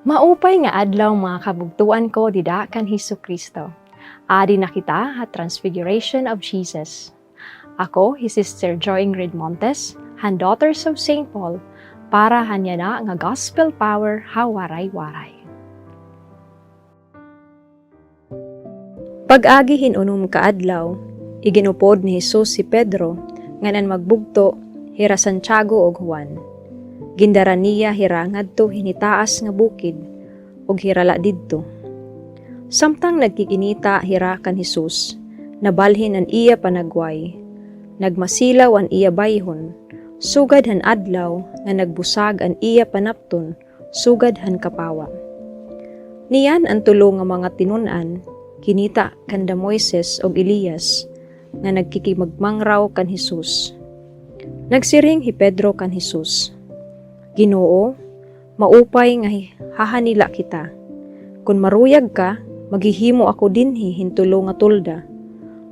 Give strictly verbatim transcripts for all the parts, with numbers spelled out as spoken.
Maupay nga adlaw, mga kabugtoan ko dida kan Hesukristo. Adi na kita ha Transfiguration of Jesus. Ako hi Sister Joy Ingrid Montes, han Daughters of Saint Paul, para han yana nga Gospel Power ha Waray-Waray. Pag-agi hin unom ka adlaw, igin-upod ni Jesus hi Pedro ngan an magbugto hira Santiago ug Juan. Gindara niya hira ngadto hin hitaas nga bukid, ug hira la didto. Samtang nagkikinita hira kan Jesus, nabalhin an iya panagway. Nagmasilaw an iya bayhon, sugad han adlaw nga nagbusag an iya panapton sugad han kapawa. Niyan an tulo nga mga tinun-an kinita kanda Moises ug Elias nga nagkikimagmangraw kan Jesus. Nagsiring hi Pedro kan Jesus, "Ginoo, maupay nga hi-, hahanila kita. Kon maruyag ka, maghihimo ako dinhi hin tulo nga tolda,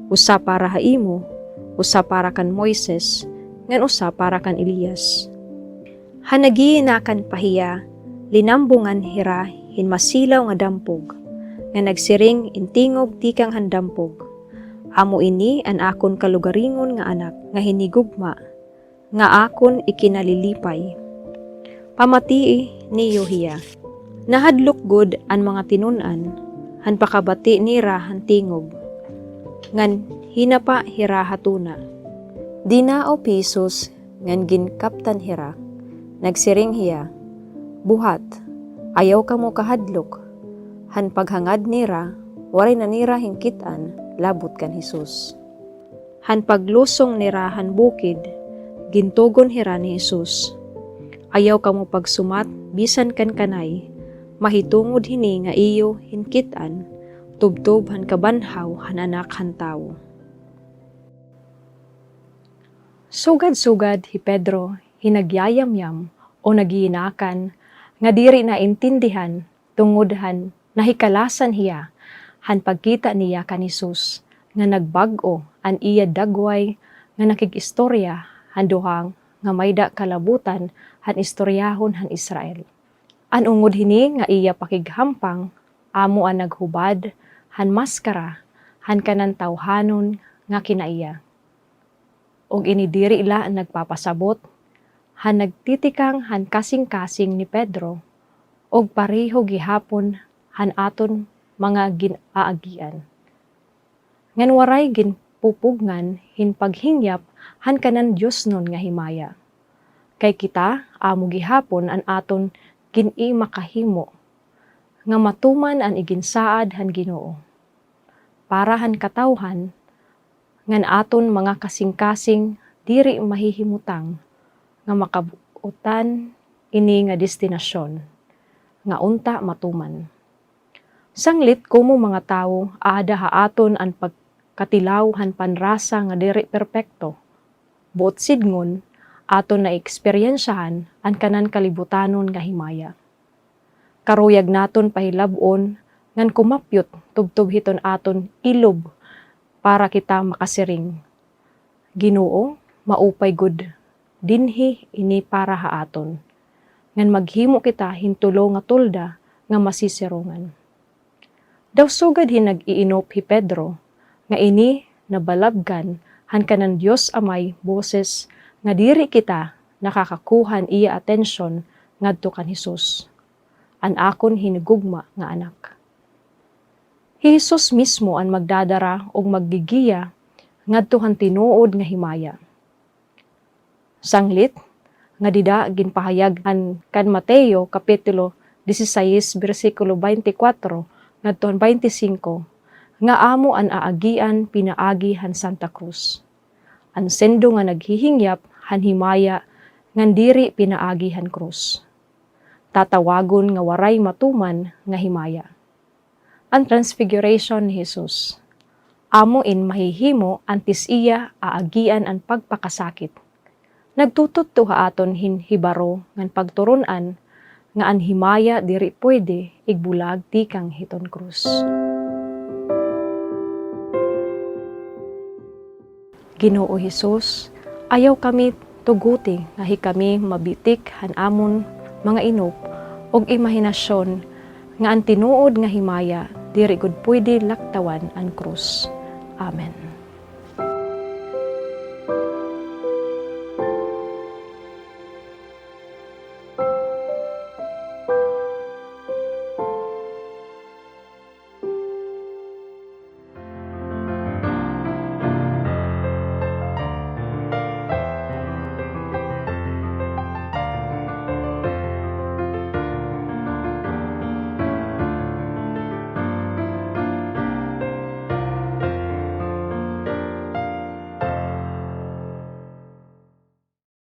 usa para ha imo, usa para kan Moises, ngan usa para kan Elias." Han naghihinakan pa hiya, linambungan hira hin masilaw nga dampog, nga nagsiring in tingog tikang han dampog, "Amo ini an akon kalugaringon nga Anak nga hinigugma, nga akon ikinalilipay. Pamatii niyo hiya." Nahadlok gud an mga tinun-an han pakabati nira han tingog, ngan hinapa hira ha tuna. Dinaop hi Jesus ngan ginkaptan hira. Nagsiring hiya, "Buhat, ayaw kamo kahadlok." Han paghangad nira, waray na nira hinkit-an labot kan Jesus. Han paglusong nira han bukid, gintugon hira ni Jesus, "Ayaw kamo pagsumat bisan kan kanay, mahitungod hini nga iyo hinkit-an, tubtob han kabanhaw han Anak han Tawo." Sugad-sugad hi Pedro hin nagyayamyam o naghihinakan nga diri naintindihan tungod han nahikalasan hiya han pagkita niya kan Jesus, nga nagbag-o an iya dagway nga nakig-istorya han duha nga mayda kalabutan han istoryahon han Israel. An ungod hini nga iya pakighampang, amo an naghubad han maskara han kanan tawhanon nga kinaiya. Ug ini diri la nagpapasabot han nagtitikang han kasingkasing ni Pedro, ug pareho gihapon han aton mga gin-aagian. Ngan waray ginpupugngan hin paghingyap han kanan diosnon nga himaya. Kay kita, amo gihapon an aton gin-imakahimo nga matuman an iginsaad han Ginoo para han katawhan, ngan aton mga kasingkasing diri mahihimutang nga makab-utan ini nga destinasyon, nga unta matuman. Sanglit komo mga tawo, aada ha aton an pagkatilaw han panrasa nga diri perpekto. Buot sidngon, aton naeksperyensyahan an kanan kalibutanon nga himaya. Karuyag naton pahilab-on ngan kumapyot tubtob hiton aton ilob para kita makasiring, "Ginoo, maupay gud dinhi ini para ha aton, ngan maghimo kita hin tulo nga tolda nga masisirongan." Daw sugad hin nag-iinop hi Pedro, nga ini nabalabgan han kanan Dios Amay boses nga diri kita nakakakuha han iya atensyon ngadto kan Jesus, an akon hinigugma nga Anak. Hi Jesus mismo an magdadara ug maggigiya ngadto han tinuod nga himaya. Sanglit nga dida ginpahayag han kan Mateo kapitulo disisais, bersikulo baynte kwatro ngadto han baynte singko, nga amo an aagian pinaagi han Santa Cruz. An sendo nga naghihingyap han himaya ngan diri pinaagi han krus, tatawagon nga waray matuman nga himaya. An Transfiguration ni Jesus, amo in mahihimo antes iya aagian an pagpakasakit. Nagtutudto ha aton hin hibaro ngan pagturun-an nga an himaya diri pwede igbulag tikang hiton krus. Ginoo Jesus, ayaw kami tuguti nga hikami mabitik han amon mga inop ug imahinasyon nga an tinuod nga himaya diri gud pwede laktawan an krus. Amen.